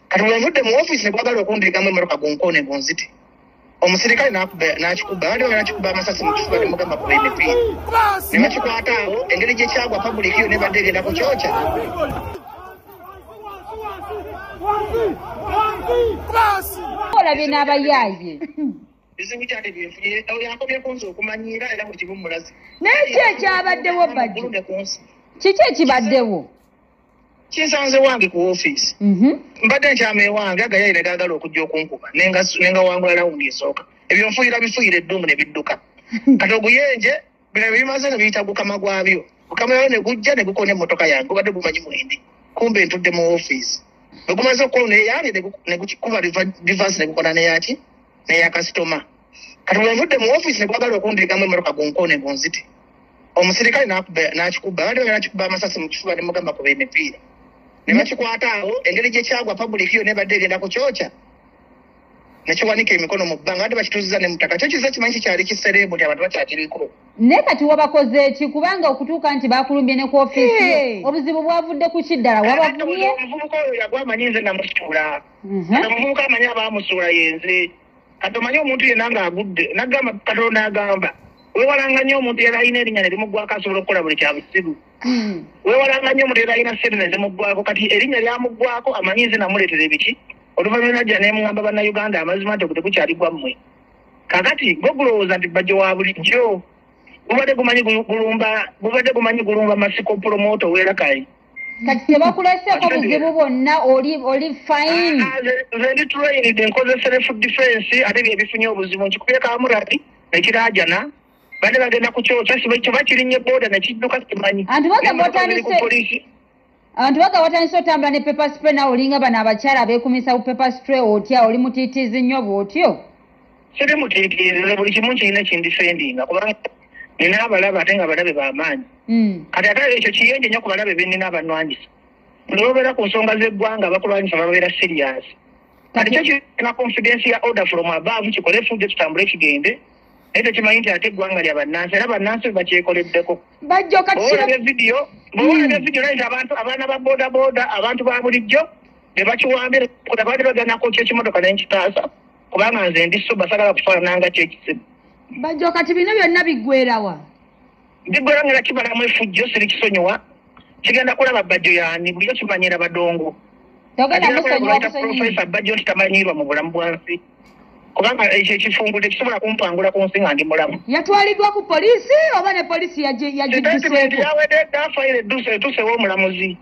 Kati bwe nvudde mu ofiisi ne gwagala okundeekamu emmotoka gunkoone gunzite. Omusirikale n'akikuba, abadde bagala kikuba amasasi mu kifuba ne mugamba kuba emipiira. Ne bakikwata awo, engeri gye kyagwa public yo nebadde egenda ku kyokya. Olabye n'abayaaye. Bizibu kyate byenfunye, oyo akomye ku nsi okumanyiira era buli kimu mulaze. Naye ki ekyabaddewo Bajjo? Kiki ekibaddewo? Kinsanze wange ku ofiisi. Mbadde nkyama ewange agayayi ne gaagala okujja okunkuba nenga wangula lawundi esooka. Ebyo nfuyira bifuyira eddumu ne bidduka. Kati oguyenje bino bimaze ne biyita gukama gwabyo. Gukama gwabyo ne gujja ne gukona emmotoka yange gubadde gumanyi mwendi. Kumbe ntudde mu ofiisi. Bwe gumaze okukona eyange ne gukikuba reverse ne gukona n'eyaki n'eya kasitoma. Kati bwe nvudde mu ofiisi ne gwagala okundeekamu emmotoka gunkoone gunzite. Omusirikale n'akikuba, abadde bagala kikuba amasasi mu kifuba ne mugamba kuba emipiira. Ne bakikwata awo, engeri gye kyagwa public yo nebadde egenda ku kyokya. Ne kiwanika emikono mu bbanga, abadde bakituuzizza ne mu ttaka. Kyo kiza kimanyi kikyali kisereebu nti abantu bakyakiriko. Naye kati wabakoze ki? Kubanga okutuuka nti baakulumbye ne ku ofiisi yo, obuzibu bwavudde ku ki ddala? Wabavumye? Omuvubuka oyo yagwa amanyi nze namusuula. Kati omuvubuka amanyi abaamusuula ye nze. Kati omanyi omuntu yenna ng'agudde, n'agamba Katonda agamba, weewalanga nnyo omuntu yali alina erinnya ne limuggwako asobola okukola buli kya busiru. Weewalanga nnyo omuntu yali alina ssente ne zimuggwako, kati erinnya lyamuggwako amanyi nze namuleetera ebiki. Oluvannyuma najja ne mugamba Bannayuganda amazima nti ogwo tegukyali gwammwe. Kaakati gwe gulowooza nti Bajjo wa bulijjo. Gubadde gumanyi gulumba, gubadde gumanyi gulumba Masiko promoter ow'e Rakai. Kati tebakuleseeko buzibu bwonna, oli fine? Nze ndi trained, nkoze self defense, ate bye bifunye obuzibu nkikubyeko amurati nekiraajana. Badde bagenda ku kyokya, si kyo bakirinnye boda ne kidduka simanyi. Anti bagamba N'emmotoka ziri ku poliisi. Abantu bagamba watandise otambula ne pepper spray, naawe olinga bano abakyala abeekumisa ku pepper spray. Otya, oli mutiitiizi nnyo bw'otyo? Siri mutiitiizi, nze buli kimu kirina kindifendinga kubanga nina abalabe ate nga abalabe b'amaanyi. Kati ate ekyo kiyenje nnyo ku balabe be nnina abannwanyisa. Buli lw'obeera ku nsonga z'eggwanga abakulwanyisa babeera serious. Kati kyo kirina confidence ya order from above, kikole effujjo tutambule kigende. Naye tekimanyi nti ate eggwanga lya bannansi era bannansi bakyekoleddeko. Bajjo kati Bw'oba olabye video, bw'oba olabye video naye nti abantu abaana ba boda boda, abantu ba bulijjo ne bakiwambira, babadde bagenda kwokya ekimotoka ne nkitaasa kubanga nze ndi sober, saagala kufaanana nga kyekizibu. Bajjo kati bino byonna biggweerawa? Biggwera ngera kibalamu effujjo sirikisonyiwa. Kigenda kulaba Bajjo yaani, bulijjo kimanyira badongo. Togenda Agenda kulaba musonyiwa bayita busonyiwa. Professor Bajjo nti tamanyiirwa mu bulamu bwa nsi. Kubanga ekyo ekifungo tekisobola kumpangula ku nsi nga ndi mulamu. Yatwaliddwa ku poliisi oba ne poliisi Statement yagidduseeko? yawedde dda, fayiro edduse etuuse ew'omulamuzi.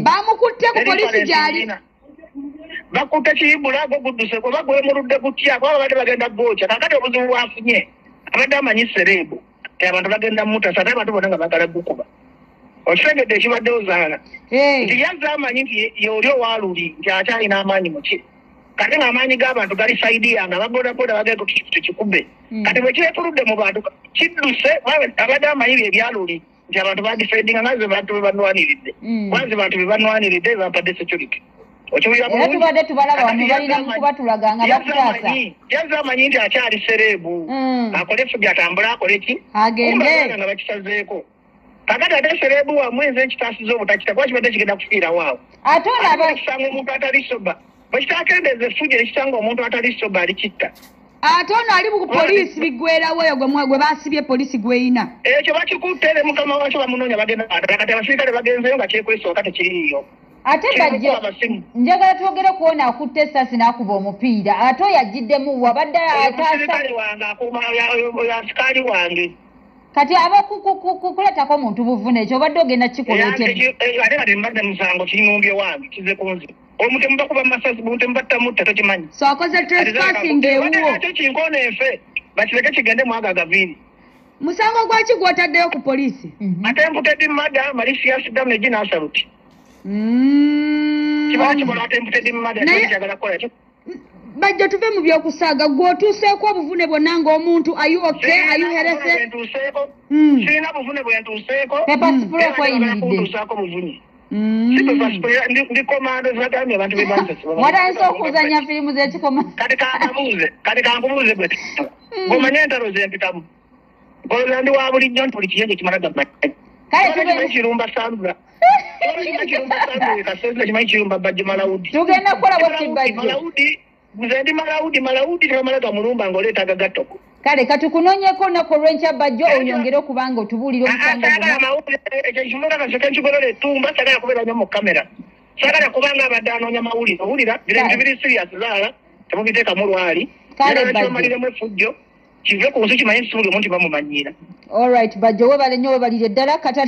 Bamukutte ku poliisi gy'ali? Bakutte kiyibula gwo gudduse kuba gwemuludde gutya kuba babadde bagenda gwokya. Kaakati obuzibu bwafunye abadde amanyi celeb abantu bagenda mutasa ate abantu bonna nga baagala gukuba. Okitegedde ekibaddewo Zaala? Nti yazze amanyi nti y'oli owaluli nti akyalina amaanyi muki. Kati ng'amaanyi g'abantu gali side yange, ababodaboda bagenda tukikube. Kati bwe kyetuludde mu bantu kidduse, abadde amanyi bye byaluli nti abantu badifendinga nga nze bantu be banwaniridde. Kuba nze bantu be banwaniridde bampadde security. Okiwulira Era bulungi? tubadde tubalaba wano Kakati balina mu kubatulaga nga yazze bakutaasa. Yazze amanyi nti akyali celeb. Akole effujjo atambule akole ki? Agende. Kumbe abaana nga bakisazeeko. Kakati ate celeb wammwe nze nkitaasiza obutakita kuba kibadde kigenda kufiirawo awo. Ate olaba Ate kisanga omuntu atali sober. Bwe kitakendeeza effujjo ne kisanga omuntu atali sober alikitta. Ate ono ali ku poliisi biggweerawo eyo gwe basibye poliisi gweyina? Ekyo bakikutte ne mukama waakyo bamunoonya bagenda kati abasirikale bagenzeyo nga kyekwesooka tekiriiyo. Ate Kiri Bajjo, mukuba amasimu. njagala twogere ku ono akutte essasi n'akuba omupiira. Ate oyo agiddemu wabadde Oyo ataasa. musirikale wange akuuma, oyo asikaali wange. Kati aba kuleetako omuntu buvune, ekyo obadde ogenda kukikola otya? Ate kati mbadde musango kinumbye wange kize ku nze. Omutemu bakuba masasi, omutemu battamutta tokimanyi. So akoze trespassing ewuwo. Ate kinkoona enfe bakireke kigende mu ago agaviiri. Musango gwaki gw'otaddeyo ku poliisi? Attempted murder, malicious damage n'assault. Kiba kikola attempted murder, kyagala kukola ki? Bajjo tuve mu by'okusaaga, gwe otuuseeko obuvune bwonna ng'omuntu, are you okay? Are you healthy? Sirina buvune bwe ntuuseeko. Pepper spray Era njagala kweyimiridde. kuntuusaako buvune. Ndi komando zagambye abantu bebanza. Watandise okuzannya firimu z'ekikoma. Kati kankubuuze, kati kankubuuze gwe. Ng'omanye entalo ze mpitamu. Olowooza ndi wa bulijjo nti buli kiyenje kimala gamanyi. Kale Kimanyi kirumba Sandra. Kimanyi kirumba Sandra Kasese, kimanyi kirumba Bajjo Malawudi. Tugenda kukola bwati Bajjo. Malawudi, nze ndi Malawudi, Malawudi tebamala gamulumba ng'oleeta agagattoko. Kale katukunoonyeko olunaku olw'enkya Bajjo oyongere okuba nga otubuulira omusango Saagala guno. mawulire, ekyo kimuga kasooke nkigolola ettumba, saagala kubeera nnyo mu kamera. Saagala kubanga abadde anoonya mawulire. Owulira bino ebintu biri serious zaala, temubiteekamu lwali. Kale Era Bajjo. kyomaliremu effujjo, kive ku nsi kimanye nti si buli omu nti bamumanyiira. All right Bajjo, weebale nnyo, weebalire ddala kata.